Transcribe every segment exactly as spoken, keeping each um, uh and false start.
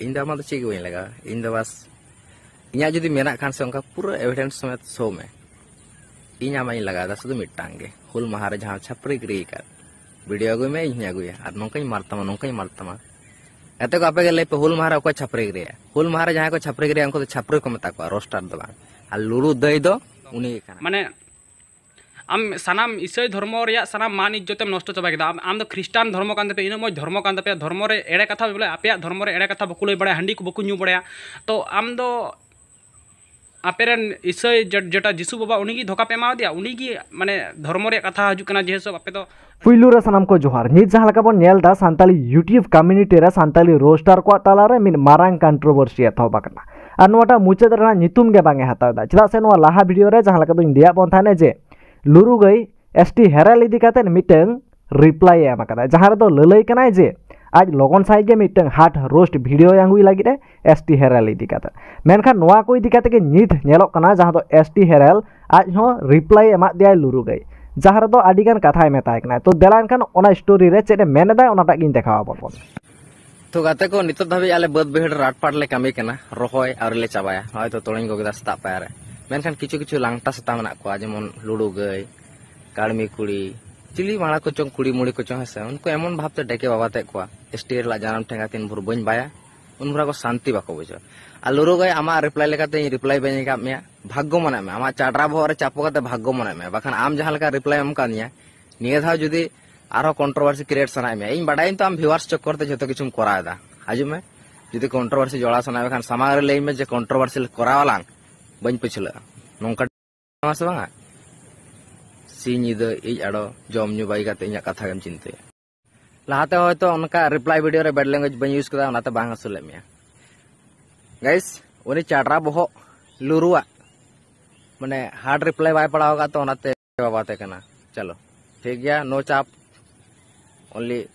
ᱤᱧ ᱫᱚ ᱟᱢᱟᱜ ᱫᱚ ᱪᱮᱫ ᱜᱮ ᱵᱟᱹᱧ ᱞᱟᱜᱟᱣᱟ᱾ ᱤᱧ ᱫᱚ ᱵᱟᱥ ᱤᱧᱟᱹᱜ ᱡᱩᱫᱤ ᱢᱮᱱᱟᱜ ᱠᱷᱟᱱ ᱥᱮ ᱚᱱᱠᱟ ᱯᱩᱨᱟᱹ ᱮᱵᱷᱤᱰᱮᱱᱥ ᱥᱚᱢᱮᱛ ᱥᱳ ᱢᱮ᱾ ᱤᱧ ᱟᱢᱟᱜ ᱤᱧ ᱞᱟᱜᱟᱣ ᱮᱫᱟ ᱥᱩᱫᱷᱩ ᱢᱤᱫᱴᱟᱝ ᱜᱮ, ᱦᱩᱞ ᱢᱟᱦᱟ ᱨᱮ ᱡᱟᱦᱟᱸ ᱪᱷᱟᱯᱨᱤ ᱜᱤᱨᱤ ᱟᱠᱟᱫ᱾ ᱵᱷᱤᱰᱤᱭᱳ ᱟᱹᱜᱩᱭ ᱢᱮ, ᱤᱧ ᱦᱚᱸᱧ ᱟᱹᱜᱩᱭᱟ, ᱟᱨ ᱱᱚᱝᱠᱟᱧ ᱢᱟᱨ ᱛᱟᱢᱟ, ᱱᱚᱝᱠᱟᱧ ᱢᱟᱨ ᱛᱟᱢᱟ᱾ ᱜᱟᱛᱮ ᱠᱚ, ᱟᱯᱮ ᱜᱮ ᱞᱟᱹᱭ ᱯᱮ, ᱦᱩᱞ ᱢᱟᱦᱟ ᱨᱮ ᱚᱠᱚᱭ ᱪᱷᱟᱯᱨᱤ ᱜᱤᱨᱤᱭᱟ? ᱦᱩᱞ ᱢᱟᱦᱟ ᱨᱮ ᱡᱟᱦᱟᱸᱭ ᱠᱚ ᱪᱷᱟᱯᱨᱤ ᱜᱤᱨᱤᱭᱟ ᱩᱱᱠᱩ ᱫᱚ ᱪᱷᱟᱯᱨᱤ ᱠᱚ ᱢᱮᱛᱟ ᱠᱚᱣᱟ, ᱨᱳᱥᱴᱟᱨ ᱫᱚ ᱵᱟᱝ᱾ ᱟᱨ ᱞᱩᱲᱩ ᱫᱟᱹᱭ ᱫᱚ ᱩᱱᱤ ᱜᱮ ᱠᱟᱱᱟᱭ᱾ ᱢᱟᱱᱮ ᱟᱢ ᱥᱟᱱᱟᱢ ᱤᱥᱟᱹᱭ ᱫᱷᱚᱨᱢᱚ ᱨᱮᱭᱟᱜ ᱥᱟᱱᱟᱢ ᱢᱟᱱ ᱤᱡᱽᱡᱚᱛᱮᱢ ᱱᱚᱥᱴᱚ ᱪᱟᱵᱟ ᱠᱮᱫᱟ᱾ ᱟᱢ, ᱟᱢ ᱫᱚ ᱠᱷᱨᱤᱥᱴᱟᱱ ᱫᱷᱚᱨᱢᱚ ᱠᱟᱱ ᱛᱟᱯᱮᱭᱟ, ᱤᱱᱟᱹᱜ ᱢᱚᱡᱽ ᱫᱷᱚᱨᱢᱚ ᱠᱟᱱ ᱛᱟᱯᱮᱭᱟ, ᱫᱷᱚᱨᱢᱚ ᱨᱮ ᱮᱲᱮ ᱠᱟᱛᱷᱟ, ᱵᱚᱞᱮ ᱟᱯᱮᱭᱟᱜ ᱫᱷᱚᱨᱢᱚ ᱨᱮ ᱮᱲᱮ ᱠᱟᱛᱷᱟ ᱵᱟᱠᱚ ᱞᱟᱹᱭ ᱵᱟᱲᱟᱭᱟ, ᱦᱟᱺᱰᱤ ᱠᱚ ᱵᱟᱠᱚ ᱧᱩ ᱵᱟᱲᱟᱭᱟ᱾ ᱛᱚ ᱟᱢ ᱫᱚ ᱟᱯᱮᱨᱮᱱ ᱤᱥᱟᱹᱭ ᱡᱮ-, ᱡᱮᱴᱟ ᱡᱤᱥᱩ ᱵᱟᱵᱟ, ᱩᱱᱤ ᱜᱮ ᱫᱷᱳᱠᱟ ᱯᱮ ᱮᱢᱟᱣᱟᱫᱮᱭᱟ, ᱩᱱᱤ ᱜᱮ ᱢᱟᱱᱮ ᱫᱷᱚᱨᱢᱚ ᱨᱮᱭᱟᱜ ᱠᱟᱛᱷᱟ ᱦᱤᱡᱩᱜ ᱠᱟᱱᱟ, ᱡᱮ ᱦᱤᱥᱟᱹᱵ ᱟᱯᱮ ᱫᱚ ᱯᱩᱭᱞᱩ ᱨᱮ ᱥᱟᱱᱟᱢ ᱠᱚ ᱡᱚᱦᱟᱨ᱾ ᱱᱤᱛ ᱡᱟᱦᱟᱸ ᱞᱮᱠᱟ ᱵᱚᱱ ᱧᱮᱞ ᱮᱫᱟ, ᱥᱟᱱᱛᱟᱲᱤ YouTube community ᱨᱮ ᱥᱟᱱᱛᱟᱲᱤ ᱨᱳᱥᱴᱟᱨ ᱠᱚᱣᱟᱜ ᱛᱟᱞᱟᱨᱮ ᱢᱤᱫ ᱢᱟᱨᱟᱝ controversy ᱮᱛᱚᱦᱚᱵ ᱟᱠᱟᱱᱟ᱾ ᱟᱨ ᱱᱚᱣᱟᱴᱟᱜ ᱢᱩᱪᱟᱹᱫ ᱨᱮᱱᱟᱜ ᱧᱩᱛᱩᱢ ᱜᱮ ᱵᱟᱝ ᱮ ᱦᱟᱛᱟᱣ ᱮᱫᱟ, ᱪᱮᱫᱟᱜ ᱥᱮ ᱱᱚᱣᱟ ᱞᱟᱦᱟ ᱵᱷᱤᱰᱤᱭᱳ ᱨᱮ ᱡᱟᱦᱟᱸ ᱞᱮᱠᱟ ᱫᱚᱧ ᱞᱟᱹᱭᱟᱫ ᱵᱚᱱ ᱛᱟᱦᱮᱱᱟ ᱡᱮ ᱞᱩᱨᱩ ᱜᱟᱹᱭ ᱮᱥ ᱴᱤ ᱦᱮᱨᱮᱞ ᱤᱫᱤ ᱠᱟᱛᱮ ᱢᱤᱫᱴᱟᱝ ᱨᱤᱯᱞᱟᱭ ᱮ ᱮᱢ ᱟᱠᱟᱫᱟ, ᱡᱟᱦᱟᱸ ᱨᱮᱫᱚ ᱞᱟᱹᱞᱟᱹᱭ ᱠᱟᱱᱟᱭ ᱡᱮ ᱟᱡ ᱞᱚᱜᱚᱱ ᱥᱟᱺᱦᱤᱡ ᱜᱮ ᱢᱤᱫᱴᱟᱝ hard roast ᱵᱷᱤᱰᱤᱭᱳ ᱟᱹᱜᱩᱭ ᱞᱟᱹᱜᱤᱫ ᱮ ᱮᱥ ᱴᱤ ᱦᱮᱨᱮᱞ ᱤᱫᱤ ᱠᱟᱛᱮ᱾ ᱢᱮᱱᱠᱷᱟᱱ ᱱᱚᱣᱟ ᱠᱚ ᱤᱫᱤ ᱠᱟᱛᱮ ᱜᱮ ᱱᱤᱛ ᱧᱮᱞᱚᱜ ᱠᱟᱱᱟ, ᱡᱟᱦᱟᱸ ᱫᱚ ᱮᱥ ᱴᱤ ᱦᱮᱨᱮᱞ ᱟᱡ ᱦᱚᱸ ᱨᱤᱯᱞᱟᱭ ᱮᱢᱟᱫ ᱫᱮᱭᱟᱭ ᱞᱩᱨᱩ ᱜᱟᱹᱭ, ᱡᱟᱦᱟᱸ ᱨᱮᱫᱚ ᱟᱹᱰᱤ ᱜᱟᱱ ᱠᱟᱛᱷᱟᱭ ᱢᱮᱛᱟᱭ ᱠᱟᱱᱟ᱾ ᱛᱚ ᱫᱮᱞᱟ ᱮᱱᱠᱷᱟᱱ ᱚᱱᱟ ᱥᱴᱳᱨᱤ ᱨᱮ ᱪᱮᱫ ᱮ ᱢᱮᱱ ᱮᱫᱟᱭ, ᱚᱱᱟᱴᱟᱜ ᱜᱤᱧ ᱫᱮᱠᱷᱟᱣ ᱟᱵᱚᱱ ᱠᱟᱱᱟ᱾ ᱛᱚ ᱜᱟᱛᱮ ᱠᱚ, ᱱᱤᱛᱚᱜ ᱫᱷᱟᱹᱵᱤᱡ ᱟᱞᱮ ᱵᱟᱹᱫᱽ ᱵᱟᱹᱭᱦᱟᱹᱲ ᱨᱮ ᱟᱴᱯᱟᱴ ᱞᱮ ᱠᱟᱹᱢᱤ ᱠᱟᱱᱟ, ᱨᱚᱦᱚᱭ ᱟᱹᱣᱨᱤ ᱞᱮ ᱪᱟᱵᱟᱭᱟ᱾ ᱦᱚᱸᱜᱼᱚᱭ ᱛᱚ ᱛᱚᱲᱟᱧ ᱜᱚᱜ ᱠᱮᱫᱟ ᱥᱮᱛᱟᱜ ᱯᱟᱭᱟᱨ ᱨᱮ, ᱢᱮᱱᱠᱷᱟᱱ ᱠᱤᱪᱷᱩ ᱠᱤᱪᱷᱩ ᱞᱟᱝᱴᱟ ᱥᱮᱛᱟ ᱢᱮᱱᱟᱜ ᱠᱚᱣᱟ, ᱡᱮᱢᱚᱱ ᱞᱩᱲᱩ ᱜᱟᱹᱭ, ᱠᱟᱹᱲᱢᱤ ᱠᱩᱲᱤ, ᱪᱤᱞᱤ ᱢᱟᱲᱟ ᱠᱚᱪᱚᱝ, ᱠᱩᱲᱤ ᱢᱩᱲᱤ ᱠᱚᱪᱚᱝ, ᱦᱮᱸ ᱥᱮ, ᱩᱱᱠᱩ ᱮᱢᱚᱱ ᱵᱷᱟᱵᱽᱛᱮ ᱰᱮᱠᱮ ᱵᱟᱵᱟ ᱛᱮᱫ ᱠᱚᱣᱟ, ᱮᱥ ᱴᱤ ᱦᱮᱨᱮᱞᱟᱜ ᱡᱟᱱᱟᱢ ᱴᱷᱮᱸᱜᱟ ᱛᱤᱱ ᱵᱷᱳᱨ ᱵᱟᱹᱧ ᱵᱟᱭᱟ, ᱩᱱ ᱵᱷᱳᱨ ᱟᱠᱚ ᱥᱟᱱᱛᱤ ᱵᱟᱠᱚ ᱵᱩᱡᱷᱟᱹᱣᱟ᱾ ᱟᱨ ᱞᱩᱨᱩ ᱜᱟᱹᱭ, ᱟᱢᱟᱜ ᱨᱤᱯᱞᱟᱭ ᱞᱮᱠᱟᱛᱮ ᱤᱧ ᱨᱤᱯᱞᱟᱭ ᱵᱟᱹᱧ ᱮᱢ ᱟᱠᱟᱫ ᱢᱮᱭᱟ, ᱵᱷᱟᱜᱽᱜᱚ ᱢᱚᱱᱮᱜ ᱢᱮ, ᱟᱢᱟᱜ ᱪᱟᱰᱨᱟ ᱵᱚᱦᱚᱜ ᱨᱮ ᱪᱟᱯᱚ ᱠᱟᱛᱮ ᱵᱷᱟᱜᱽᱜᱚ ᱢᱚᱱᱮᱜ ᱢᱮ, ᱵᱟᱠᱷᱟᱱ ᱟᱢ ᱡᱟᱦᱟᱸ ᱞᱮᱠᱟ ᱨᱤᱯᱞᱟᱭ ᱮᱢ ᱟᱠᱟᱫᱤᱧᱟ, ᱱᱤᱭᱟᱹ ᱫᱷᱟᱣ ᱡᱩᱫᱤ ᱟᱨᱦᱚᱸ ᱠᱚᱱᱴᱨᱳᱵᱷᱟᱨᱥᱤ ᱠᱨᱤᱭᱮᱴ ᱥᱟᱱᱟᱭᱮᱫ ᱢᱮᱭᱟ, ᱤᱧ ᱵᱟᱰᱟᱭᱟᱹᱧ ᱛᱚ ᱟᱢ ᱵᱷᱤᱣᱟᱨᱥ ᱪᱚᱠᱠᱚᱨ ᱛᱮ ᱡᱷᱚᱛᱚ ᱠᱤᱪᱷᱩᱢ ᱠᱚᱨᱟᱣ ᱮᱫᱟ᱾ ᱦᱤᱡᱩᱜ ᱢᱮ, ᱡᱩᱫᱤ ᱠᱚᱱᱴᱨᱳᱵᱷᱟᱨᱥᱤ ᱡᱚᱲᱟᱣ ᱥᱟᱱᱟᱭᱮᱫ ᱢᱮ ᱠᱷᱟᱱ ᱥᱟᱢᱟᱝ ᱨᱮ ᱞᱟᱹᱭ ᱢᱮ ᱡᱮ ᱠᱚᱱᱴᱨᱳᱵᱷᱟᱨᱥᱤ ᱠᱚᱨᱟᱣ ᱟᱞᱟᱝ, ᱵᱟᱹᱧ ᱯᱟᱹᱪᱷᱞᱟᱹᱜᱼᱟ᱾ ᱱᱚᱝᱠᱟ ᱥᱮ ᱵᱟᱝᱟ? ᱥᱤᱧ ᱧᱤᱫᱟᱹ ᱤᱡ ᱟᱲᱚ ᱡᱚᱢ ᱧᱩ ᱵᱟᱹᱜᱤ ᱠᱟᱛᱮ ᱤᱧᱟᱹᱜ ᱠᱟᱛᱷᱟ ᱜᱮᱢ ᱪᱤᱱᱛᱟᱹᱭᱟ᱾ ᱞᱟᱦᱟᱛᱮ ᱦᱚᱭᱛᱚ ᱚᱱᱠᱟ ᱨᱤᱯᱞᱟᱭ ᱵᱷᱤᱰᱤᱭᱳ ᱨᱮ ᱵᱮᱰ ᱞᱮᱝᱜᱩᱭᱮᱡᱽ ᱵᱟᱹᱧ ᱤᱭᱩᱡᱽ ᱠᱮᱫᱟ, ᱚᱱᱟᱛᱮ ᱵᱟᱝ ᱦᱟᱹᱥᱩᱞᱮᱫ ᱢᱮᱭᱟ᱾ ᱜᱟᱭᱤᱥ, ᱩᱱᱤ ᱪᱟᱰᱨᱟ ᱵᱚᱦᱚᱜ ᱞᱩᱨᱩᱣᱟᱜ ᱢᱟᱱᱮ ᱦᱟᱨᱰ ᱨᱤᱯᱞᱟᱭ ᱵᱟᱭ ᱯᱟᱲᱟᱣ ᱟᱠᱟᱫ, ᱛᱚ ᱚᱱᱟᱛᱮ ᱵᱟᱵᱟ ᱛᱮ ᱠᱟᱱᱟ᱾ ᱪᱚᱞᱚ, ᱴᱷᱤᱠ ᱜᱮᱭᱟ, ᱱᱳ ᱪᱟᱯ, ᱚᱱᱞᱤ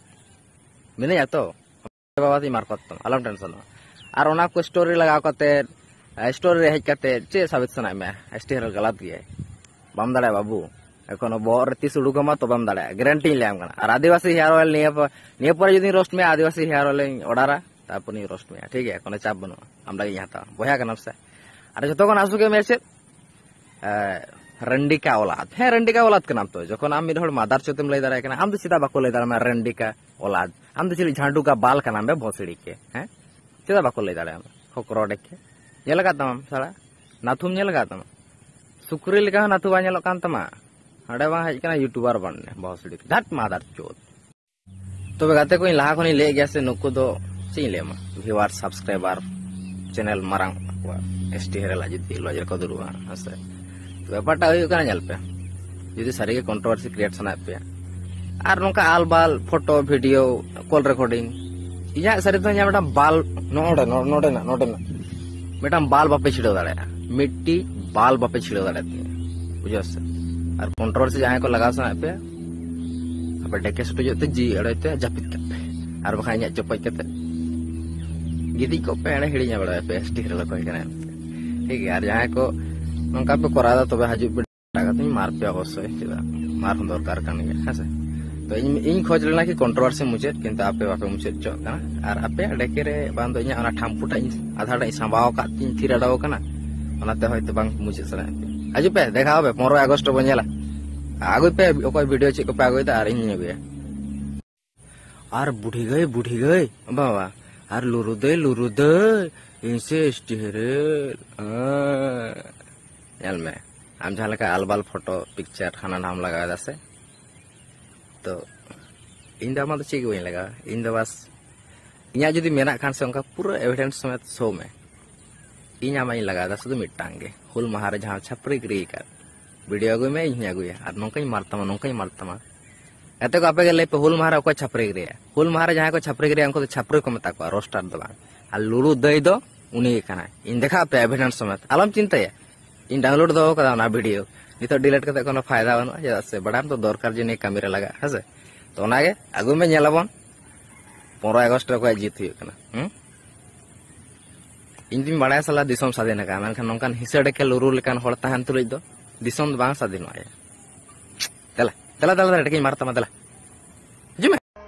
ᱢᱤᱱᱟᱹᱧᱟ ᱛᱚ, ᱵᱟᱵᱟ ᱛᱤᱧ ᱢᱟᱨᱯᱷᱚᱛ ᱛᱟᱢ, ᱟᱞᱚᱢ ᱴᱮᱱᱥᱚᱱᱚᱜᱼᱟ᱾ ᱟᱨ ᱚᱱᱟ ᱠᱚ ᱥᱴᱳᱨᱤ ᱞᱟᱜᱟᱣ ᱠᱟᱛᱮ, ᱥᱴᱳᱨᱤ ᱨᱮ ᱦᱮᱡ ᱠᱟᱛᱮ ᱪᱮᱫ ᱥᱟᱵᱤᱛ ᱥᱟᱱᱟᱭᱮᱫ ᱢᱮᱭᱟ? ᱮᱥ ᱴᱤ ᱦᱮᱨᱮᱞ ᱜᱟᱞᱟᱛ ᱜᱮᱭᱟᱭ, ᱵᱟᱢ ᱫᱟᱲᱮᱭᱟᱜᱼᱟ ᱵᱟᱹᱵᱩ᱾ ᱮᱠᱷᱚᱱᱳ ᱵᱚᱦᱚᱜ ᱨᱮ ᱛᱤᱥ ᱩᱰᱩᱠ ᱟᱢᱟ ᱛᱚᱵᱮᱢ ᱫᱟᱲᱮᱭᱟᱜᱼᱟ, ᱜᱮᱨᱮᱱᱴᱤᱧ ᱞᱟᱹᱭᱟᱢ ᱠᱟᱱᱟ᱾ ᱟᱨ ᱟᱹᱫᱤᱵᱟᱹᱥᱤ ᱦᱮᱭᱟᱨ ᱚᱭᱮᱞ ᱱᱤᱭᱟᱹ ᱯᱚᱨ, ᱱᱤᱭᱟᱹ ᱯᱚᱨᱮ ᱡᱩᱫᱤᱧ ᱨᱳᱥᱴ ᱢᱮᱭᱟ, ᱟᱹᱫᱤᱵᱟᱹᱥᱤ ᱦᱮᱭᱟᱨ ᱚᱭᱮᱞ ᱤᱧ ᱚᱰᱟᱨᱟ, ᱛᱟᱨᱯᱚᱨᱤᱧ ᱨᱳᱥᱴ ᱢᱮᱭᱟ, ᱴᱷᱤᱠ ᱜᱮᱭᱟ? ᱠᱳᱱᱳ ᱪᱟᱯ ᱵᱟᱹᱱᱩᱜᱼᱟ, ᱟᱢ ᱞᱟᱹᱜᱤᱫ ᱤᱧ ᱦᱟᱛᱟᱣᱟ, ᱵᱚᱭᱦᱟ ᱠᱟᱱᱟᱢ ᱥᱮ᱾ ᱟᱨ ᱡᱚᱛᱚ ᱠᱷᱚᱱ ᱟᱥᱩ ᱜᱮ ᱢᱮ ᱪᱮᱫ? ᱮ, ᱨᱟᱱᱰᱤᱠᱟ ᱚᱞᱟᱫ᱾ ᱦᱮᱸ, ᱨᱟᱱᱰᱤᱠᱟ ᱚᱞᱟᱫ ᱠᱟᱱᱟᱢ ᱛᱚ᱾ ᱡᱚᱠᱷᱚᱱ ᱟᱢ ᱢᱤᱫ ᱦᱚᱲ ᱢᱟᱫᱟᱨ ᱪᱳᱫ ᱮᱢ ᱞᱟᱹᱭ ᱫᱟᱲᱮᱭᱟᱭ ᱠᱟᱱᱟ, ᱟᱢ ᱫᱚ ᱪᱮᱫᱟᱜ ᱵᱟᱠᱚ ᱞᱟᱹᱭ ᱫᱟᱲᱮᱭᱟᱢᱟ ᱨᱟᱱᱰᱤᱠᱟ ᱚᱞᱟᱫ? ᱟᱢ ᱫᱚ ᱪᱮᱫ ᱡᱷᱟᱸᱰᱩ ᱠᱟ ᱵᱟᱞ ᱠᱟᱱᱟᱢ ᱵᱮ, ᱵᱷᱚᱥᱲᱤ ᱠᱮ? ᱦᱮᱸ, ᱪᱮᱫᱟᱜ ᱵᱟᱠᱚ ᱞᱟᱹᱭ ᱫᱟᱲᱮᱭᱟᱢᱟ? ᱠᱷᱚᱠᱨᱚ ᱰᱮᱠᱮ᱾ ᱧᱮᱞ ᱟᱠᱟᱫ ᱛᱟᱢᱟᱢ ᱥᱟᱲᱟ? ᱱᱟᱛᱷᱩᱢ ᱧᱮᱞ ᱟᱠᱟᱫ ᱛᱟᱢᱟ? ᱥᱩᱠᱨᱤ ᱞᱮᱠᱟ ᱦᱚᱸ ᱱᱟᱛᱷᱩ ᱵᱟᱝ ᱧᱮᱞᱚᱜ ᱠᱟᱱ ᱛᱟᱢᱟ᱾ ᱦᱟᱸᱰᱮ ᱵᱟᱝ ᱦᱮᱡ ᱠᱟᱱᱟ ᱭᱩᱴᱩᱵᱟᱨ ᱵᱟᱱᱱᱮ, ᱵᱚᱦᱚᱥᱲᱤ᱾ ᱫᱷᱟᱴ ᱢᱟᱫᱟᱨ ᱪᱳᱫ᱾ ᱛᱚᱵᱮ ᱜᱟᱛᱮ ᱠᱚ, ᱤᱧ ᱞᱟᱦᱟ ᱠᱷᱚᱱᱤᱧ ᱞᱟᱹᱭᱮᱫ ᱜᱮᱭᱟ ᱥᱮ, ᱱᱩᱠᱩ ᱫᱚ ᱪᱮᱫ ᱤᱧ ᱞᱟᱹᱭ ᱟᱢᱟ, ᱵᱷᱤᱣᱟᱨ, ᱥᱟᱵᱥᱠᱨᱟᱭᱵᱟᱨ, ᱪᱮᱱᱮᱞ ᱢᱟᱨᱟᱝ ᱠᱚᱣᱟ, ᱮᱥ ᱴᱤ ᱦᱮᱨᱮᱞ ᱟᱡ ᱡᱩᱫᱤ ᱞᱚᱡᱽ ᱨᱮᱠᱚ ᱫᱩᱲᱩᱵᱼᱟ, ᱦᱮᱸ ᱥᱮ᱾ ᱛᱚ ᱵᱮᱯᱟᱨᱴᱟ ᱦᱩᱭᱩᱜ ᱠᱟᱱᱟ, ᱧᱮᱞ ᱯᱮ, ᱡᱩᱫᱤ ᱥᱟᱹᱨᱤᱜᱮ ᱠᱚᱱᱴᱨᱳᱵᱷᱟᱨᱥᱤ ᱠᱨᱤᱭᱮᱴ ᱥᱟᱱᱟᱭᱮᱫ ᱯᱮᱭᱟ, ᱟᱨ ᱱᱚᱝᱠᱟ ᱟᱞᱵᱟᱞ ᱯᱷᱳᱴᱳ, ᱵᱷᱤᱰᱤᱭᱳ, ᱠᱚᱞ ᱨᱮᱠᱚᱨᱰᱤᱝ, ᱤᱧᱟᱹᱜ ᱥᱟᱹᱨᱤ ᱫᱚ ᱤᱧᱟᱹᱜ ᱢᱤᱫᱴᱟᱝ ᱵᱟᱞ ᱱᱚᱜᱼᱚ ᱱᱚᱰᱮ, ᱱᱚ-, ᱱᱚᱰᱮᱱᱟᱜ, ᱱᱚᱰᱮᱱᱟᱜ ᱢᱤᱫᱴᱟᱝ ᱵᱟᱞ ᱵᱟᱯᱮ ᱪᱷᱤᱲᱟᱹᱣ ᱫᱟᱲᱮᱭᱟᱜᱼᱟ, ᱢᱤᱫᱴᱤᱡ ᱵᱟᱞ ᱵᱟᱯᱮ ᱪᱷᱤᱲᱟᱹᱣ ᱫᱟᱲᱮᱭᱟᱜ ᱛᱤᱧᱟ, ᱵᱩᱡᱷᱟᱹᱣ ᱥᱮ᱾ ᱟᱨ ᱠᱚᱱᱴᱨᱳᱵᱷᱟᱨᱥᱤ ᱡᱟᱦᱟᱸᱭ ᱠᱚ ᱞᱟᱜᱟᱣ ᱥᱟᱱᱟᱭᱮᱫ ᱯᱮᱭᱟ, ᱟᱯᱮ ᱰᱮᱠᱮ ᱥᱩᱴᱩᱡᱚᱜ ᱛᱮ ᱡᱤᱣᱤ ᱟᱲᱟᱭ ᱛᱮ ᱡᱟᱹᱯᱤᱫ ᱠᱟᱜ ᱯᱮ, ᱟᱨ ᱵᱟᱠᱷᱟᱱ ᱤᱧᱟᱹᱜ ᱪᱚᱯᱚᱡ ᱠᱟᱛᱮ ᱜᱤᱛᱤᱡ ᱠᱚᱜ ᱯᱮ, ᱮᱲᱮ ᱦᱤᱲᱤᱧ ᱵᱟᱲᱟᱭᱟ ᱯᱮ ᱮᱥ ᱴᱤ ᱦᱮᱨᱮᱞ ᱚᱠᱚᱭ ᱠᱟᱱᱟᱭ ᱢᱮᱱᱛᱮ᱾ ᱴᱷᱤᱠ ᱜᱮᱭᱟ, ᱟᱨ ᱡᱟᱦᱟᱸᱭ ᱠᱚ ᱱᱚᱝᱠᱟ ᱯᱮ ᱠᱚᱨᱟᱣ ᱮᱫᱟ, ᱛᱚᱵᱮ ᱦᱤᱡᱩᱜ ᱯᱮ, ᱮᱴᱟᱜ ᱠᱟᱛᱮᱧ ᱢᱟᱨ ᱯᱮᱭᱟ ᱚᱵᱚᱥᱥᱳᱭ, ᱪᱮᱫᱟᱜ ᱢᱟᱨ ᱦᱚᱸ ᱫᱚᱨᱠᱟᱨ ᱠᱟᱱ ᱜᱮᱭᱟ, ᱦᱮᱸ ᱥᱮ᱾ ᱛᱚ ᱤᱧ, ᱤᱧ ᱠᱷᱚᱡᱽ ᱞᱮᱱᱟ ᱠᱤ ᱠᱚᱱᱴᱨᱳᱵᱷᱟᱨᱥᱤ ᱢᱩᱪᱟᱹᱫ, ᱠᱤᱱᱛᱩ ᱟᱯᱮ ᱵᱟᱯᱮ ᱢᱩᱪᱟᱹᱫ ᱦᱚᱪᱚᱣᱟᱜ ᱠᱟᱱᱟ᱾ ᱟᱨ ᱟᱯᱮᱭᱟᱜ ᱰᱮᱠᱮ ᱨᱮ ᱵᱟᱝ ᱫᱚ ᱤᱧᱟᱹᱜ ᱚᱱᱟ ᱴᱷᱟᱢᱯᱩᱴᱟᱜ ᱤᱧ ᱟᱫᱷᱟᱴᱟᱜ ᱤᱧ ᱥᱟᱸᱵᱟᱣ ᱟᱠᱟᱫ ᱛᱤᱧ ᱛᱷᱤᱨ ᱟᱰᱟᱣ ᱟᱠᱟᱱᱟ, ᱚᱱᱟᱛᱮ ᱦᱚᱭᱛᱳ ᱵᱟᱝ ᱢᱩᱪᱟᱹᱫ ᱥᱟᱱᱟᱭᱮᱫ ᱯᱮᱭᱟ᱾ ᱦᱤᱡᱩᱜ ᱯᱮ, ᱫᱮᱠᱷᱟ ᱦᱚᱵᱮ, ᱯᱚᱱᱨᱚᱭ ᱟᱜᱚᱥᱴ ᱨᱮᱵᱚᱱ ᱧᱮᱞᱟ᱾ ᱟᱹᱜᱩᱭ ᱯᱮ ᱚᱠᱚᱭ ᱵᱷᱤᱰᱤᱭᱳ ᱪᱮᱫ ᱠᱚᱯᱮ ᱟᱹᱜᱩᱭᱮᱫᱟ, ᱟᱨ ᱤᱧ ᱟᱹᱜᱩᱭᱟ᱾ ᱟᱨ ᱵᱩᱰᱷᱤ ᱜᱟᱹᱭ, ᱵᱩᱰᱷᱤ ᱜᱟᱹᱭ, ᱵᱟᱵᱟ, ᱟᱨ ᱞᱩᱨᱩ ᱫᱟᱹᱭ, ᱞᱩᱨᱩ ᱫᱟᱹᱭ, ᱤᱧ ᱥᱮ ᱮᱥ ᱴᱤ ᱦᱮᱨᱮᱞ, ᱟᱸ᱾ ᱧᱮᱞ ᱢᱮ, ᱟᱢ ᱡᱟᱦᱟᱸ ᱞᱮᱠᱟ ᱟᱞᱵᱟᱞ ᱯᱷᱳᱴᱳ, ᱯᱤᱠᱪᱟᱨ ᱦᱟᱱᱟ ᱱᱟᱣᱟᱢ ᱞᱟᱜᱟᱣ ᱮᱫᱟ ᱥᱮ, ᱛᱚ ᱤᱧ ᱫᱚ ᱟᱢᱟᱜ ᱫᱚ ᱪᱮᱫ ᱜᱮ ᱵᱟᱹᱧ ᱞᱟᱜᱟᱣᱟ᱾ ᱤᱧ ᱫᱚ ᱵᱟᱥ ᱤᱧᱟᱹᱜ ᱡᱩᱫᱤ ᱢᱮᱱᱟᱜ ᱠᱷᱟᱱ ᱥᱮ, ᱚᱱᱠᱟ ᱯᱩᱨᱟᱹ ᱮᱵᱷᱤᱰᱮᱱᱥ ᱥᱚᱢᱮᱛ ᱥᱳ ᱢᱮ᱾ ᱤᱧ ᱟᱢᱟᱜ ᱤᱧ ᱞᱟᱜᱟᱣ ᱮᱫᱟ ᱥᱩᱫᱷᱩ ᱢᱤᱫᱴᱟᱝ ᱜᱮ, ᱦᱩᱞ ᱢᱟᱦᱟ ᱨᱮ ᱡᱟᱦᱟᱸ ᱪᱷᱟᱹᱯᱨᱤ ᱜᱤᱨᱤ ᱟᱠᱟᱫ᱾ ᱵᱷᱤᱰᱤᱭᱳ ᱟᱹᱜᱩᱭ ᱢᱮ, ᱤᱧ ᱦᱚᱸᱧ ᱟᱹᱜᱩᱭᱟ, ᱟᱨ ᱱᱚᱝᱠᱟᱧ ᱢᱟᱨ ᱛᱟᱢᱟ, ᱱᱚᱝᱠᱟᱧ ᱢᱟᱨ ᱛᱟᱢᱟ᱾ ᱜᱟᱛᱮ ᱠᱚ, ᱟᱯᱮ ᱜᱮ ᱞᱟᱹᱭ ᱯᱮ, ᱦᱩᱞ ᱢᱟᱦᱟ ᱨᱮ ᱚᱠᱚᱭ ᱪᱷᱟᱹᱯᱨᱤ ᱜᱤᱨᱤᱭᱟ? ᱦᱩᱞ ᱢᱟᱦᱟ ᱨᱮ ᱡᱟᱦᱟᱸᱭ ᱠᱚ ᱪᱷᱟᱹᱯᱨᱤ ᱜᱤᱨᱤᱭᱟ, ᱩᱱᱠᱩ ᱫᱚ ᱪᱷᱟᱹᱯᱨᱤ ᱠᱚ ᱢᱮᱛᱟ ᱠᱚᱣᱟ, ᱨᱳᱥᱴᱟᱨ ᱫᱚ ᱵᱟᱝ᱾ ᱟᱨ ᱞᱩᱲᱩ ᱫᱟᱹᱭ ᱫᱚ ᱩᱱᱤ ᱜᱮ ᱠᱟᱱᱟᱭ᱾ ᱤᱧ ᱫᱮᱠᱷᱟᱣ ᱟᱯᱮᱭᱟ ᱮᱵᱷᱤᱰᱮᱱᱥ ᱥᱚᱢᱮᱛ, ᱟᱞᱚᱢ ᱪᱤᱱᱛᱟᱹᱭᱟ᱾ ᱤᱧ ᱰᱟᱣᱩᱱᱞᱳᱰ ᱫᱚᱦᱚ ᱠᱟᱫᱟ ᱚᱱᱟ ᱵᱷᱤᱰᱤᱭᱳ, ᱱᱤᱛᱚᱜ ᱰᱤᱞᱤᱴ ᱠᱟᱛᱮ ᱠᱳᱱᱳ ᱯᱷᱟᱭᱫᱟ ᱵᱟᱹᱱᱩᱜᱼᱟ᱾ ᱪᱮᱫᱟᱜ ᱥᱮ ᱵᱟᱰᱟᱭᱟᱢ ᱛᱚ, ᱫᱚᱨᱠᱟᱨ ᱡᱮ ᱱᱤᱭᱟᱹ ᱠᱟᱹᱢᱤ ᱨᱮ ᱞᱟᱜᱟᱜᱼᱟ, ᱦᱮᱸ ᱥᱮ᱾ ᱛᱚ ᱚᱱᱟᱜᱮ ᱟᱹᱜᱩᱭ ᱢᱮ, ᱧᱮᱞ ᱟᱵᱚᱱ ᱯᱚᱱᱨᱚᱭ ᱟᱜᱚᱥᱴ ᱨᱮ ᱚᱠᱚᱭᱟᱜ ᱡᱤᱛ ᱦᱩᱭᱩᱜ ᱠᱟᱱᱟ᱾ ᱦᱩᱸ? ᱤᱧ ᱫᱩᱧ ᱵᱟᱲᱟᱭᱟ ᱥᱟᱞᱟ ᱫᱤᱥᱚᱢ ᱥᱟᱫᱷᱤᱱ ᱟᱠᱟᱱᱟ, ᱢᱮᱱᱠᱷᱟᱱ ᱱᱚᱝᱠᱟᱱ ᱦᱤᱥᱟᱹ ᱰᱮᱠᱮ ᱞᱩᱨᱩ ᱞᱮᱠᱟᱱ ᱦᱚᱲ ᱛᱟᱦᱮᱱ ᱛᱩᱞᱩᱡ ᱫᱚ ᱫᱤᱥᱚᱢ ᱫᱚ ᱵᱟᱝ ᱥᱟᱫᱷᱤᱱᱚᱜᱼᱟ᱾ ᱫᱮᱞᱟ, ᱫᱮᱞᱟ, ᱫᱮᱞᱟ, ᱫᱮᱞᱟ, ᱴᱷᱤᱠᱤᱧ ᱢᱟᱨ ᱛᱟᱢᱟ, ᱫᱮᱞᱟ᱾ ᱦᱤᱡᱩᱜ ᱢᱮ᱾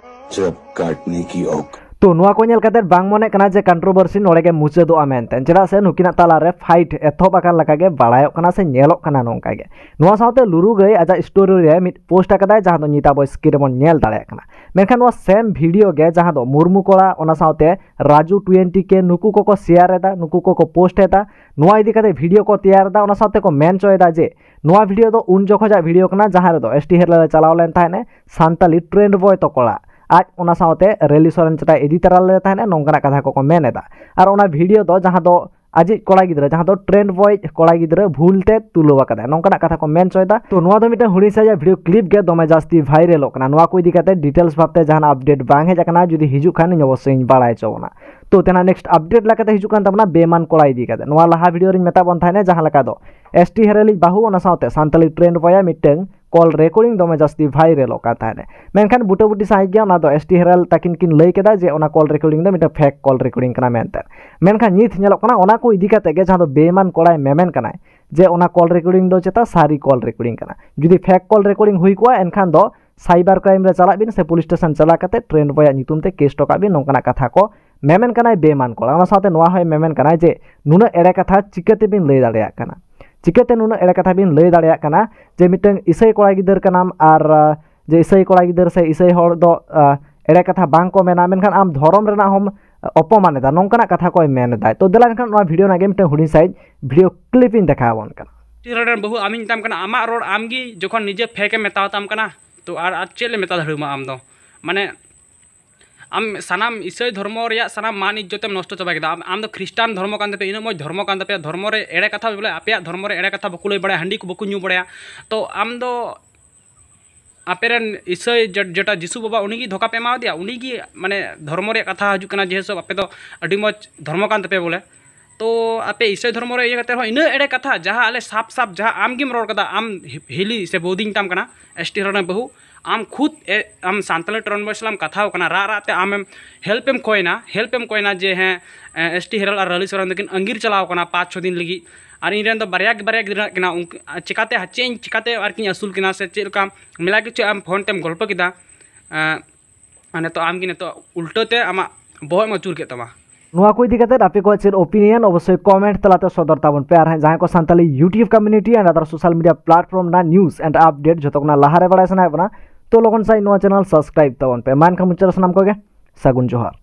जब काटने की औक ᱛᱚ ᱱᱚᱣᱟ ᱠᱚ ᱧᱮᱞ ᱠᱟᱛᱮ ᱵᱟᱝ ᱢᱚᱱᱮᱜ ᱠᱟᱱᱟ ᱡᱮ controversy ᱱᱚᱰᱮ ᱜᱮ ᱢᱩᱪᱟᱹᱫᱚᱜᱼᱟ ᱢᱮᱱᱛᱮ, ᱪᱮᱫᱟᱜ ᱥᱮ ᱱᱩᱠᱤᱱᱟᱜ ᱛᱟᱞᱟᱨᱮ fight ᱮᱛᱚᱦᱚᱵ ᱟᱠᱟᱱ ᱞᱮᱠᱟ ᱜᱮ ᱵᱟᱲᱟᱭᱚᱜ ᱠᱟᱱᱟ ᱥᱮ ᱧᱮᱞᱚᱜ ᱠᱟᱱᱟ ᱱᱚᱝᱠᱟ ᱜᱮ᱾ ᱱᱚᱣᱟ ᱥᱟᱶᱛᱮ ᱞᱩᱨᱩ ᱜᱟᱹᱭ ᱟᱡᱟᱜ story ᱨᱮ ᱢᱤᱫ post ᱟᱠᱟᱫᱟᱭ, ᱡᱟᱦᱟᱸ ᱫᱚ ᱱᱤᱛ ᱟᱵᱚ screen ᱨᱮᱵᱚᱱ ᱧᱮᱞ ᱫᱟᱲᱮᱭᱟᱜ ᱠᱟᱱᱟ᱾ ᱢᱮᱱᱠᱷᱟᱱ ᱱᱚᱣᱟ same video ᱜᱮ ᱡᱟᱦᱟᱸ ᱫᱚ ᱢᱩᱨᱢᱩ ᱠᱚᱲᱟ, ᱚᱱᱟ ᱥᱟᱶᱛᱮ ᱨᱟᱡᱩ ᱴᱩᱭᱮᱱᱴᱤ ᱠᱮ ᱱᱩᱠᱩ ᱠᱚᱠᱚ share ᱮᱫᱟ, ᱱᱩᱠᱩ ᱠᱚᱠᱚ post ᱮᱫᱟ, ᱱᱚᱣᱟ ᱤᱫᱤ ᱠᱟᱛᱮ video ᱠᱚ ᱛᱮᱭᱟᱨ ᱮᱫᱟ, ᱚᱱᱟ ᱥᱟᱶᱛᱮ ᱠᱚ ᱢᱮᱱ ᱦᱚᱪᱚᱭᱮᱫᱟ ᱡᱮ ᱱᱚᱣᱟ video ᱫᱚ ᱩᱱ ᱡᱚᱠᱷᱚᱡᱟᱜ video ᱠᱟᱱᱟ ᱡᱟᱦᱟᱸ ᱨᱮᱫᱚ ᱮᱥ ᱴᱤ ᱦᱮᱨᱮᱞ ᱮ ᱪᱟᱞᱟᱣ ᱞᱮᱱ ᱛᱟᱦᱮᱸᱫ ᱮ ᱥᱟᱱᱛᱟᱞᱤ trend boy ᱛᱚ ᱠᱚᱲᱟ, ᱟᱡ ᱚᱱᱟ ᱥᱟᱶᱛᱮ ᱨᱮᱞᱤ ᱥᱚᱨᱮᱱ ᱪᱮᱛᱟᱱ ᱤᱫᱤ ᱛᱟᱨᱟ ᱞᱮᱫᱮ ᱛᱟᱦᱮᱸᱫ ᱮ, ᱱᱚᱝᱠᱟᱱᱟᱜ ᱠᱟᱛᱷᱟ ᱠᱚᱠᱚ ᱢᱮᱱ ᱮᱫᱟ᱾ ᱟᱨ ᱚᱱᱟ video ᱫᱚ ᱡᱟᱦᱟᱸ ᱫᱚ ᱟᱡᱤᱡ ᱠᱚᱲᱟ ᱜᱤᱫᱽᱨᱟᱹ, ᱡᱟᱦᱟᱸ ᱫᱚ trend boy ᱠᱚᱲᱟ ᱜᱤᱫᱽᱨᱟᱹ ᱵᱷᱩᱞ ᱛᱮ ᱛᱩᱞᱟᱹᱣ ᱟᱠᱟᱫᱟᱭ, ᱱᱚᱝᱠᱟᱱᱟᱜ ᱠᱟᱛᱷᱟ ᱠᱚ ᱢᱮᱱ ᱦᱚᱪᱚᱭᱮᱫᱟ᱾ ᱛᱚ ᱱᱚᱣᱟ ᱫᱚ ᱢᱤᱫᱴᱟᱝ ᱦᱩᱰᱤᱧ ᱥᱟᱡᱟᱜ video clip ᱜᱮ ᱫᱚᱢᱮ ᱡᱟᱹᱥᱛᱤ viralᱚᱜ ᱠᱟᱱᱟ᱾ ᱱᱚᱣᱟ ᱠᱚ ᱤᱫᱤ ᱠᱟᱛᱮ details ᱵᱷᱟᱵᱛᱮ ᱡᱟᱦᱟᱱᱟᱜ update ᱵᱟᱝ ᱦᱮᱡ ᱟᱠᱟᱱᱟ, ᱡᱩᱫᱤ ᱦᱤᱡᱩᱜ ᱠᱷᱟᱱ ᱤᱧ ᱚᱵᱚᱥᱥᱳᱭ ᱤᱧ ᱵᱟᱲᱟᱭ ᱦᱚᱪᱚ ᱵᱚᱱᱟ᱾ ᱛᱚ ᱛᱮᱱᱟᱜ next update ᱞᱮᱠᱟᱛᱮ ᱦᱤᱡᱩᱜ ᱠᱟᱱ ᱛᱟᱵᱚᱱᱟ ᱵᱮᱢᱟᱱ ᱠᱚᱲᱟ ᱤᱫᱤ ᱠᱟᱛᱮ᱾ ᱱᱚᱣᱟ ᱞᱟᱦᱟ video ᱨᱤᱧ ᱢᱮᱛᱟᱜ ᱵᱚᱱ ᱛᱟᱦᱮᱱᱟ, ᱡᱟᱦᱟᱸ ᱞᱮᱠᱟ ᱫᱚ ᱮᱥ ᱴᱤ ᱦᱮᱨᱮᱞᱤᱡ ᱵᱟᱹᱦᱩ, ᱚᱱᱟ ᱥᱟᱶᱛᱮ ᱥᱟᱱᱛᱟᱞᱤ trend boy ᱟᱜ ᱢᱤᱫᱴᱟᱝ call recording ᱫᱚᱢᱮ ᱡᱟᱹᱥᱛᱤ viralᱚᱜ ᱠᱟᱱ ᱛᱟᱦᱮᱸᱫ᱾ ᱢᱮᱱᱠᱷᱟᱱ ᱵᱩᱴᱟᱹᱵᱩᱴᱤ ᱥᱟᱺᱦᱤᱡ ᱜᱮ ᱚᱱᱟ ᱫᱚ ᱮᱥ ᱴᱤ ᱦᱮᱨᱮᱞ ᱛᱟᱹᱠᱤᱱ ᱠᱤᱱ ᱞᱟᱹᱭ ᱠᱮᱫᱟ ᱡᱮ ᱚᱱᱟ call recording ᱫᱚ ᱢᱤᱫᱴᱟᱝ fake call recording ᱠᱟᱱᱟ ᱢᱮᱱᱛᱮ᱾ ᱢᱮᱱᱠᱷᱟᱱ ᱱᱤᱛ ᱧᱮᱞᱚᱜ ᱠᱟᱱᱟ ᱚᱱᱟ ᱠᱚ ᱤᱫᱤ ᱠᱟᱛᱮ ᱜᱮ ᱡᱟᱦᱟᱸ ᱫᱚ ᱵᱮᱢᱟᱱ ᱠᱚᱲᱟᱭ ᱢᱮᱢᱮᱱ ᱠᱟᱱᱟᱭ ᱡᱮ ᱚᱱᱟ call recording ᱫᱚ ᱪᱮᱛᱟ ᱥᱟᱹᱨᱤ call recording ᱠᱟᱱᱟ᱾ ᱡᱩᱫᱤ fake call recording ᱦᱩᱭ ᱠᱚᱜᱼᱟ, ᱮᱱᱠᱷᱟᱱ ᱫᱚ cyber crime ᱨᱮ ᱪᱟᱞᱟᱜ ᱵᱤᱱ ᱥᱮ police station ᱪᱟᱞᱟᱣ ᱠᱟᱛᱮ trend boy ᱟᱜ ᱧᱩᱛᱩᱢ ᱛᱮ case ᱦᱚᱴᱚ ᱠᱟᱜ ᱵᱤᱱ, ᱱᱚᱝᱠᱟᱱᱟᱜ ᱠᱟᱛᱷᱟ ᱠᱚ ᱢᱮᱢᱮᱱ ᱠᱟᱱᱟᱭ ᱵᱮᱢᱟᱱ ᱠᱚᱲᱟ᱾ ᱚᱱᱟ ᱥᱟᱶᱛᱮ ᱱᱚᱣᱟ ᱦᱚᱸᱭ ᱢᱮᱢᱮᱱ ᱠᱟᱱᱟᱭ ᱡᱮ ᱱᱩᱱᱟᱹᱜ ᱮᱲᱮ ᱠᱟᱛᱷᱟ ᱪᱤᱠᱟᱹ ᱛᱮᱵᱤᱱ ᱞᱟᱹᱭ ᱫᱟᱲᱮᱭᱟᱜ ᱠᱟᱱᱟ? ᱪᱤᱠᱟᱹᱛᱮ ᱱᱩᱱᱟᱹᱜ ᱮᱲᱮ ᱠᱟᱛᱷᱟ ᱵᱤᱱ ᱞᱟᱹᱭ ᱫᱟᱲᱮᱭᱟᱜ ᱠᱟᱱᱟ ᱡᱮ ᱢᱤᱫᱴᱟᱝ ᱤᱥᱟᱹᱭ ᱠᱚᱲᱟ ᱜᱤᱫᱟᱹᱨ ᱠᱟᱱᱟᱢ ᱟᱨ, ᱟᱸ, ᱡᱮ ᱤᱥᱟᱹᱭ ᱠᱚᱲᱟ ᱜᱤᱫᱟᱹᱨ ᱥᱮ ᱤᱥᱟᱹᱭ ᱦᱚᱲ ᱫᱚ, ᱟᱸ, ᱮᱲᱮ ᱠᱟᱛᱷᱟ ᱵᱟᱝ ᱠᱚ ᱢᱮᱱᱟ, ᱢᱮᱱᱠᱷᱟᱱ ᱟᱢ ᱫᱷᱚᱨᱚᱢ ᱨᱮᱱᱟᱜ ᱦᱚᱸᱢ ᱚᱯᱚᱢᱟᱱ ᱮᱫᱟ, ᱱᱚᱝᱠᱟᱱᱟᱜ ᱠᱟᱛᱷᱟ ᱠᱚᱭ ᱢᱮᱱ ᱮᱫᱟ᱾ ᱛᱚ ᱫᱮᱞᱟ ᱮᱱᱠᱷᱟᱱ ᱱᱚᱣᱟ video ᱨᱮᱱᱟᱜ ᱜᱮ ᱢᱤᱫᱴᱟᱝ ᱦᱩᱰᱤᱧ ᱥᱟᱺᱦᱤᱡ video clip ᱤᱧ ᱫᱮᱠᱷᱟᱣ ᱟᱵᱚᱱ ᱠᱟᱱᱟ᱾ ᱴᱤ ᱨᱚᱲ ᱨᱮᱱ ᱵᱟᱹᱦᱩ ᱟᱢᱤᱧ ᱢᱮᱛᱟᱢ ᱠᱟᱱᱟ, ᱟᱢᱟᱜ ᱨᱚᱲ ᱟᱢ ᱜᱮ ᱡᱚᱠᱷᱚᱱ ᱱᱤᱡᱮ fake ᱮᱢ ᱢᱮᱛᱟᱣ ᱛᱟᱢ ᱠᱟᱱᱟ, ᱛᱚ ᱟᱨ, ᱟᱨ ᱪᱮᱫ ᱞᱮ ᱢᱮᱛᱟ ᱫᱟᱲᱮᱭᱟᱢᱟ ᱟᱢ ᱫᱚ? ᱢᱟᱱᱮ ᱟᱢ ᱥᱟᱱᱟᱢ ᱤᱥᱟᱹᱭ ᱫᱷᱚᱨᱢᱚ ᱨᱮᱭᱟᱜ ᱥᱟᱱᱟᱢ ᱢᱟᱱ ᱤᱡᱽᱡᱚᱛ ᱮᱢ ᱱᱚᱥᱴᱚ ᱪᱟᱵᱟ ᱠᱮᱫᱟ᱾ ᱟᱢ, ᱟᱢ ᱫᱚ ᱠᱷᱨᱤᱥᱴᱟᱱ ᱫᱷᱚᱨᱢᱚ ᱠᱟᱱ ᱛᱟᱯᱮᱭᱟ, ᱤᱱᱟᱹᱜ ᱢᱚᱡᱽ ᱫᱷᱚᱨᱢᱚ ᱠᱟᱱ ᱛᱟᱯᱮᱭᱟ, ᱫᱷᱚᱨᱢᱚ ᱨᱮ ᱮᱲᱮ ᱠᱟᱛᱷᱟ, ᱵᱚᱞᱮ ᱟᱯᱮᱭᱟᱜ ᱫᱷᱚᱨᱢᱚ ᱨᱮ ᱮᱲᱮ ᱠᱟᱛᱷᱟ ᱵᱟᱠᱚ ᱞᱟᱹᱭ ᱵᱟᱲᱟᱭᱟ, ᱦᱟᱺᱰᱤ ᱠᱚ ᱵᱟᱠᱚ ᱧᱩ ᱵᱟᱲᱟᱭᱟ, ᱛᱚ ᱟᱢ ᱫᱚ ᱟᱯᱮ ᱨᱮᱱ ᱤᱥᱟᱹᱭ ᱡᱮ-, ᱡᱮᱴᱟ ᱡᱤᱥᱩ ᱵᱟᱵᱟ, ᱩᱱᱤ ᱜᱮ ᱫᱷᱳᱠᱟ ᱯᱮ ᱮᱢᱟᱣᱟᱫᱮᱭᱟ, ᱩᱱᱤ ᱜᱮ ᱢᱟᱱᱮ ᱫᱷᱚᱨᱢᱚ ᱨᱮᱭᱟᱜ ᱠᱟᱛᱷᱟ ᱦᱤᱡᱩᱜ ᱠᱟᱱᱟ, ᱡᱮ ᱦᱤᱥᱟᱹᱵ ᱟᱯᱮ ᱫᱚ ᱟᱹᱰᱤ ᱢᱚᱡᱽ ᱫᱷᱚᱨᱢᱚ ᱠᱟᱱ ᱛᱟᱯᱮᱭᱟ ᱵᱚᱞᱮ, ᱛᱚ ᱟᱯᱮ ᱤᱥᱟᱹᱭ ᱫᱷᱚᱨᱢᱚ ᱨᱮ ᱤᱭᱟᱹ ᱠᱟᱛᱮ ᱨᱮᱦᱚᱸ ᱤᱱᱟᱹᱜ ᱮᱲᱮ ᱠᱟᱛᱷᱟ, ᱡᱟᱦᱟᱸ ᱟᱞᱮ ᱥᱟᱯ ᱥᱟᱯ ᱡᱟᱦᱟᱸ ᱟᱢ ᱜᱮᱢ ᱨᱚᱲ ᱠᱟᱫᱟ, ᱟᱢ ᱦᱤ-, ᱦᱤᱞᱤ ᱥᱮ ᱵᱳᱫᱤᱧ ᱢᱮᱛᱟᱢ ᱠᱟᱱᱟ, ᱮᱥ ᱴᱤ ᱦᱮᱨᱮᱞ ᱨᱮᱱ ᱵᱟᱹᱦᱩ, ᱟᱢ ᱠᱷᱩᱫ ᱮ-, ᱟᱢ ᱥᱟᱱᱛᱟᱲᱤ ᱴᱨᱚᱱ ᱵᱚᱭ ᱥᱟᱞᱟᱜ ᱮᱢ ᱠᱟᱛᱷᱟᱣ ᱠᱟᱱᱟ, ᱨᱟᱜ ᱨᱟᱜ ᱛᱮ ᱟᱢᱮᱢ help ᱮᱢ ᱠᱚᱭᱱᱟ, help ᱮᱢ ᱠᱚᱭᱱᱟ ᱡᱮ ᱦᱮᱸ, ᱮ, ᱮᱥ ᱴᱤ ᱦᱮᱨᱮᱞ ᱟᱨ ᱨᱟᱞᱤ ᱥᱚᱨᱮᱱ ᱫᱚᱠᱤᱱ ᱟᱸᱜᱤᱨ ᱪᱟᱞᱟᱣ ᱠᱟᱱᱟ ᱯᱟᱸᱪ ᱪᱷᱚ ᱫᱤᱱ ᱞᱟᱹᱜᱤᱫ, ᱟᱨ ᱤᱧ ᱨᱮᱱ ᱫᱚ ᱵᱟᱨᱭᱟ ᱜᱮ, ᱵᱟᱨᱭᱟ ᱜᱤᱫᱽᱨᱟᱹ ᱦᱮᱱᱟᱜ ᱠᱤᱱᱟ, ᱩᱱᱠᱩ, ᱟᱨ ᱪᱮᱠᱟᱛᱮ, ᱪᱮᱫ ᱤᱧ, ᱪᱮᱠᱟᱛᱮ ᱟᱨᱠᱤᱧ ᱟᱹᱥᱩᱞ ᱠᱤᱱᱟ ᱥᱮ ᱪᱮᱫ ᱞᱮᱠᱟ, ᱢᱮᱞᱟ ᱠᱤᱪᱷᱩ ᱟᱢ ᱯᱷᱳᱱ ᱛᱮᱢ ᱜᱚᱞᱯᱚ ᱠᱮᱫᱟ, ᱮ, ᱟᱨ ᱱᱤᱛᱚᱜ ᱟᱢ ᱜᱮ ᱱᱤᱛᱚᱜ ᱩᱞᱴᱟᱹ ᱛᱮ ᱟᱢᱟᱜ ᱵᱚᱦᱚᱜ ᱮᱢ ᱟᱹᱪᱩᱨ ᱠᱮᱫ ᱛᱟᱢᱟ᱾ ᱱᱚᱣᱟ ᱠᱚ ᱤᱫᱤ ᱠᱟᱛᱮ ᱟᱯᱮ ᱠᱚᱣᱟᱜ ᱪᱮᱫ opinion ᱚᱵᱚᱥᱥᱳᱭ comment ᱛᱟᱞᱟᱛᱮ ᱥᱚᱫᱚᱨ ᱛᱟᱵᱚᱱ ᱯᱮ᱾ ᱟᱨ ᱦᱮᱸ, ᱡᱟᱦᱟᱸᱭ ᱠᱚ Santali YouTube community and other social media platform ᱨᱮᱱᱟᱜ news and update ᱡᱷᱚᱛᱚ ᱠᱷᱚᱱᱟᱜ ᱞᱟᱦᱟᱨᱮ ᱵᱟᱲᱟᱭ ᱥᱟᱱᱟᱭᱮᱫ ᱵᱚᱱᱟ, ᱛᱚ ᱞᱚᱜᱚᱱ ᱥᱟᱺᱦᱤᱡ ᱱᱚᱣᱟ channel subscribe ᱛᱟᱵᱚᱱ ᱯᱮ᱾ ᱢᱟ ᱮᱱᱠᱷᱟᱱ ᱢᱩᱪᱟᱹᱫ ᱨᱮ ᱥᱟᱱᱟᱢ ᱠᱚᱜᱮ ᱥᱟᱹᱜᱩᱱ ᱡᱚᱦᱟᱨ᱾